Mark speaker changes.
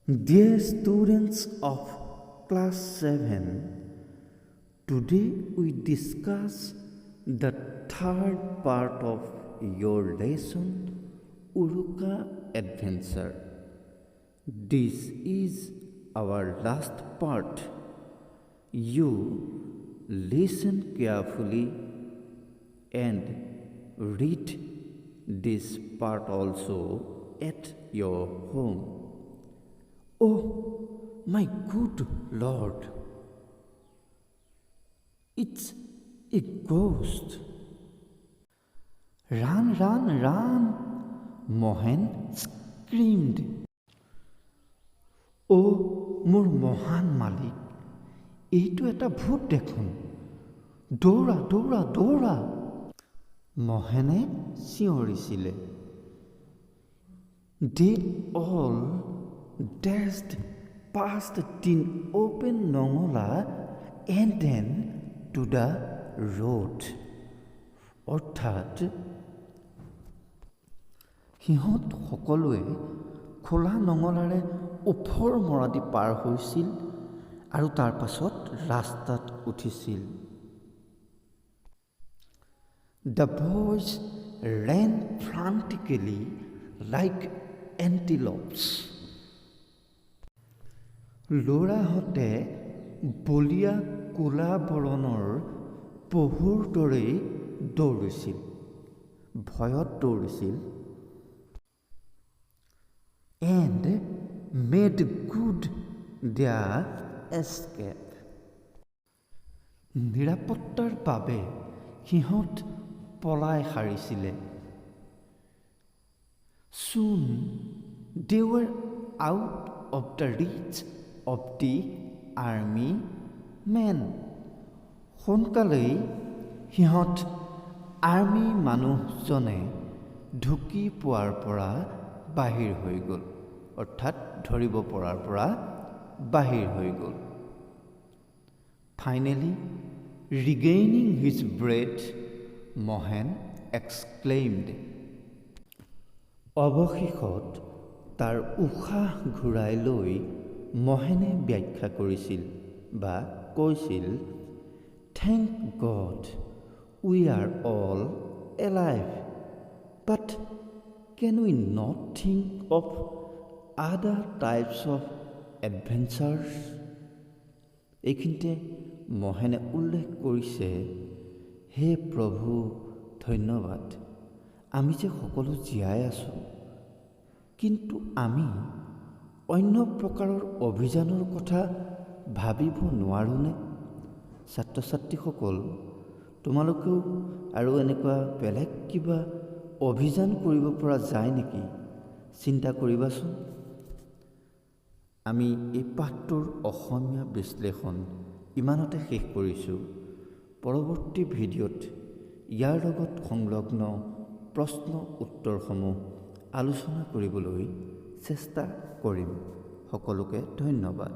Speaker 1: Dear students of class 7, today we discuss the third part of your lesson, Uruka Adventure. This is our last part. You listen carefully and read this part also at your home. Oh, my good Lord! It's a ghost. Run, run, run! Mohan screamed. অ' মোৰ মহান মালিক, এইটো এটা ভূত দেখোন! দৌৰা, দৌৰা, দৌৰা! মহেনে চিঞৰিছিলে। They all dashed past the open nangala and then to the road. অৰ্থাৎ সিহঁত সকলোৱে খোলা নঙলাৰে ওফৰ মৰাদি পাৰ হৈছিল আৰু তাৰ পাছত ৰাস্তাত উঠিছিল। The boys ran frantically like antelopes. ল'ৰাহঁতে বলীয়া ক'লা বৰণৰ পহুৰ দৰেই দৌৰিছিল, ভয়ত দৌৰিছিল। And made good their escape. নিৰাপত্তাৰ বাবে সিহঁত পলাই সাৰিছিলে। Soon they were out of the reach of the army man. সোনকালেই সিহঁত আৰ্মি মানুহজনে ঢুকি পোৱাৰ পৰা বাহিৰ হৈ গ'ল, অৰ্থাৎ ধৰিব পৰাৰ পৰা বাহিৰ হৈ গ'ল। Finally regaining his breath, Mohen exclaimed, অৱশেষত তাৰ উশাহ ঘূৰাই লৈ মহেনে ব্যাখ্যা কৰিছিল বা কৈছিল, "Thank God we are all alive, but can we not think of other types of adventures?" এইখিনিতে মহেনে উল্লেখ কৰিছে, হে প্ৰভু, ধন্যবাদ, আমি যে সকলো জীয়াই আছোঁ, কিন্তু আমি অন্য প্ৰকাৰৰ অভিযানৰ কথা ভাবিব নোৱাৰোঁনে? ছাত্ৰ ছাত্ৰীসকল, তোমালোকেও আৰু এনেকুৱা বেলেগ কিবা অভিযান কৰিব পৰা যায় নেকি, চিন্তা কৰিবাচোন। আমি এই পাঠটোৰ অসমীয়া বিশ্লেষণ ইমানতে শেষ কৰিছোঁ। পৰৱৰ্তী ভিডিঅ'ত ইয়াৰ লগত সংলগ্ন প্ৰশ্ন উত্তৰসমূহ আলোচনা কৰিবলৈ চেষ্টা কৰিম। সকলোকে ধন্যবাদ।